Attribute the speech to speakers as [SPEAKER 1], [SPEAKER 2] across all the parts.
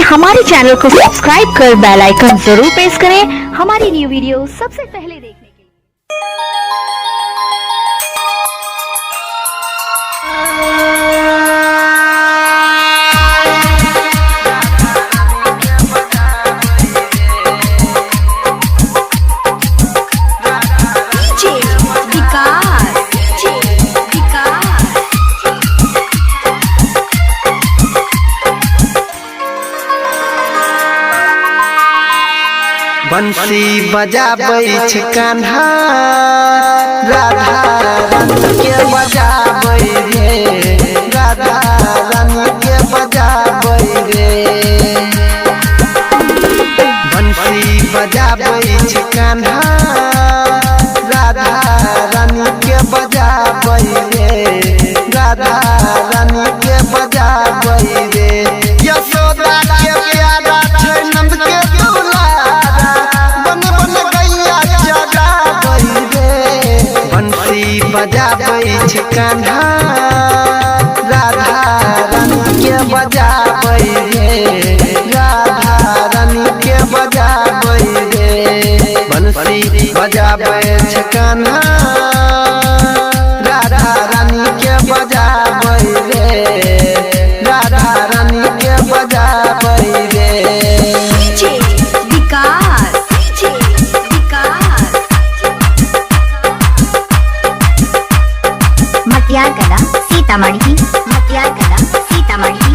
[SPEAKER 1] हमारे चैनल को सब्सक्राइब कर बेल आइकन जरूर प्रेस करें हमारी न्यू वीडियो सबसे पहले देखने के लिए।
[SPEAKER 2] DJ Vikas, DJ Vikas.
[SPEAKER 3] बंसी बजाबै छै कान्हा, राधा रानी के बजाबै रे, राधा रानी के बजाबै रे। बंसी बजाबै छै कान्हा, राधा रानी के बजाबै रे, राधा रानी के बजाबै रे। यशोदा के प्यारा छै नंद के दुलारा, बन बन गैया चराबै रे। बंसी बजाबै छै कान्हा, राधा रानी के बजाबै रे, राधा रानी के बजाबै रे। बंसी बजाबै छै कान्हा, राधा रानी के बजाबै रे, राधा रानी के बजाबै रे।
[SPEAKER 2] DJ Vikas, DJ Vikas.
[SPEAKER 4] Matiyar Kala Sitamarhi, Matiyar Kala Sitamarhi.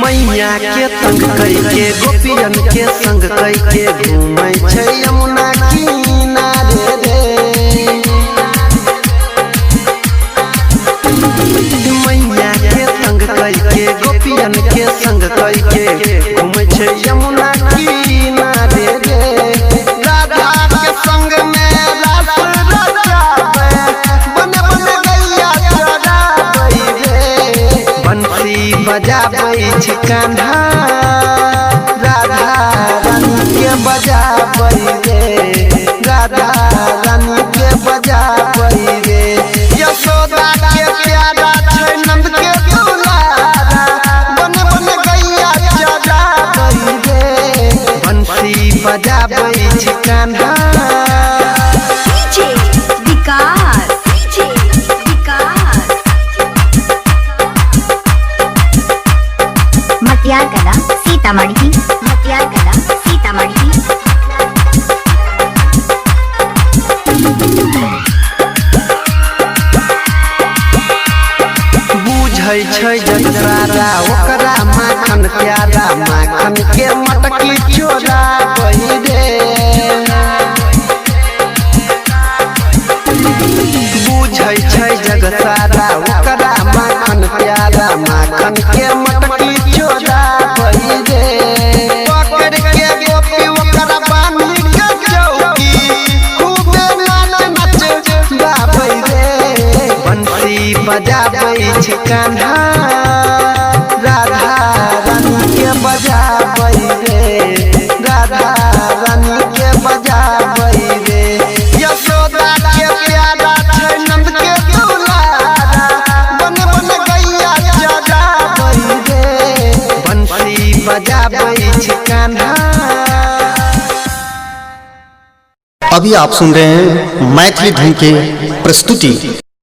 [SPEAKER 3] मैया के तंग कई के, गोपियन के संग कई के, घूमै छै यमुना किनारे रे। मैया के संग कई के, गोपियन के संग कई के, घूमै छै यमुना किनारे रे। राधा के संग में रास रचाबै, बन बन गैया चराबै रे। बंसी बजाबै छै कान्हा, राधा रानी के बजाबै रे, राधा रानी के बजाबै रे। यशोदा के प्यारा छै नंद के दुलारा, बन बन गैया चराबै रे। बंसी बजाबै छै Kanha.
[SPEAKER 2] DJ Vikas, DJ Vikas.
[SPEAKER 4] Matiyar Kala Sitamarhi, Matiyar Kala Sitamarhi.
[SPEAKER 3] बुझै छै जग सारा ओकरा माखन प्यारा, माखन के मटकी चोराबै रे। बुझै छै जग सारा ओकरा माखन प्यारा, माखन के मटकी चोराबै रे। पकड़ के गोपी ओकरा बान्हि के चौकी, खूबे नाच नच गाबै रे। बंसी बजाबै छै कान्हा, राधा रानी के बजाबै रे, राधा रानी के बजाबै रे। यशोदा के प्यारा छै नंद के दुलारा, बन बन गैया चराबै रे। बंसी बजाबै छै कान्हा।
[SPEAKER 5] अभी आप सुन रहे हैं मैथिली धुन के प्रस्तुति।